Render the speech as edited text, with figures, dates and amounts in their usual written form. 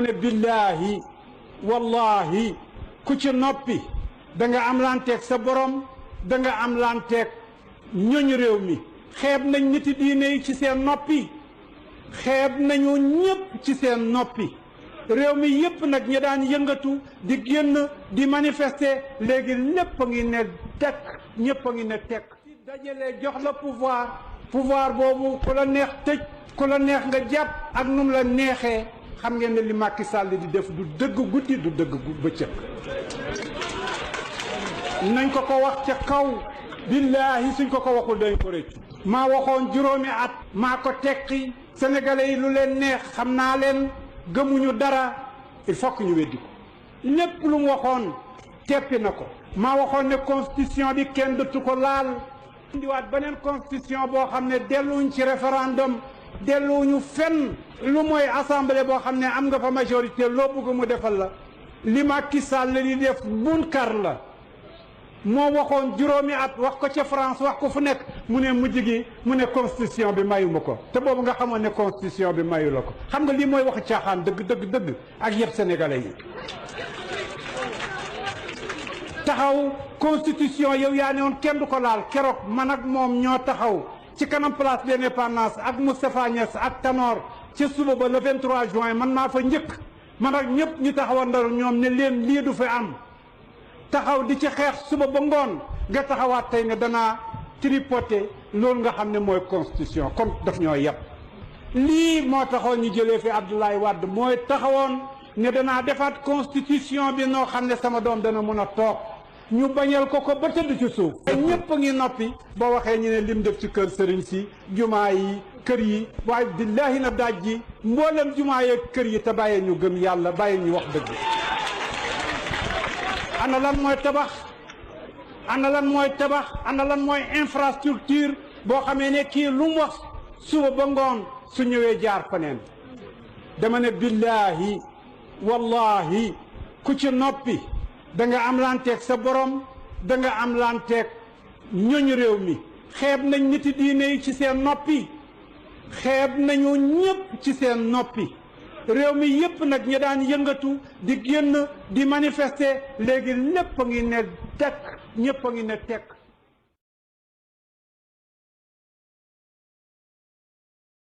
ne billahi wallahi ku ci noppi da nga am lanteeg sa borom da nga am lanteeg ñoñ réew mi xeeb nañ niti diine yi ci seen noppi xeeb nañu ñëpp ci seen noppi réew mi yëpp nag ñi daan yëngatu di génn di manifester léegi lépp a ngi ne tekk ñëpp a ngi ne tekk dajale jox la pouvoir boobu ku la neex tëj ku la neex nga jàpp ak num la neexee xam ngeen ne li Macky Sall di def du dëgg guddi du dëgg bëccëg nañ ko wax ca kaw billaahi suñ ko waxul dañ ko rëccu maa waxoon juróomi at maa ko tekki sénégalais yi lu leen neex xam naa leen gëmuñu dara il faut que ñu weddi ko lépp lu mu waxoon teppi na ko maa waxoon ne constitution bi kenn dëttu ko laal indiwaat beneen constitution boo xam ne delluñ ci référendum delluñu fenn lu mooy assemblée boo xam ne am nga fa majorité loo bëgg mu defal la li Macky Sall li def munkar la moo waxoon juróomi at wax ko ca France wax ko fu nekk mu ne mujj gi mu ne constitution bi mayu ma ko te boobu nga xamoon ne constitution bi mayu la ko xam nga lii mooy wax caaxaan dëgg ak yëpp sénégalais yi taxaw constitution yow yaa ne woon kenn du ko laal keroog man ak moom ñoo taxaw ci kanam place de l'Indépendance ak Moustapha Niass ak Tanor ca suba ba le 23 juin man maa fa njëkk man ak ñëpp ñu taxawandal ñoom ne leen lii du fi am taxaw di ci xeex suba ba ngoon nga taxawaat tey ne danaa tripoter loolu nga xam ne mooy constitution kon daf ñoo yàpp lii moo taxoon ñu jëlee fi Abdoulaye Wade mooy taxawoon ne danaa defaat constitution bi noo xam ne sama doom dana mën a toog ñu bañal ko ba tëdd ci suuf ñëpp a ngi noppi boo waxee ñu ne lim def ci kër sëriñ si jumaa yi kër yi waaye billaahi na daaj ji mboolem jumaa yi kër yi te bàyyee ñu gëm yàlla bàyyee ñu wax dëgg ana lan mooy tabax ana lan mooy tabax ana lan mooy infrastructure boo xamee ne kii lu mu wax suba ba ngoon su ñëwee jaar faneen dama ne billaahi wallahi ku ci noppi da nga am lanteeg sa borom da nga am lanteeg ñoñ réew mi xeeb nañ niti diine yi ci seen noppi xeeb nañu ñëpp ci seen noppi réew mi yëpp nag ñi daan yëngatu di génn di manifester léegi lépp a ngi ne tekk ñëpp a ngi ne tekk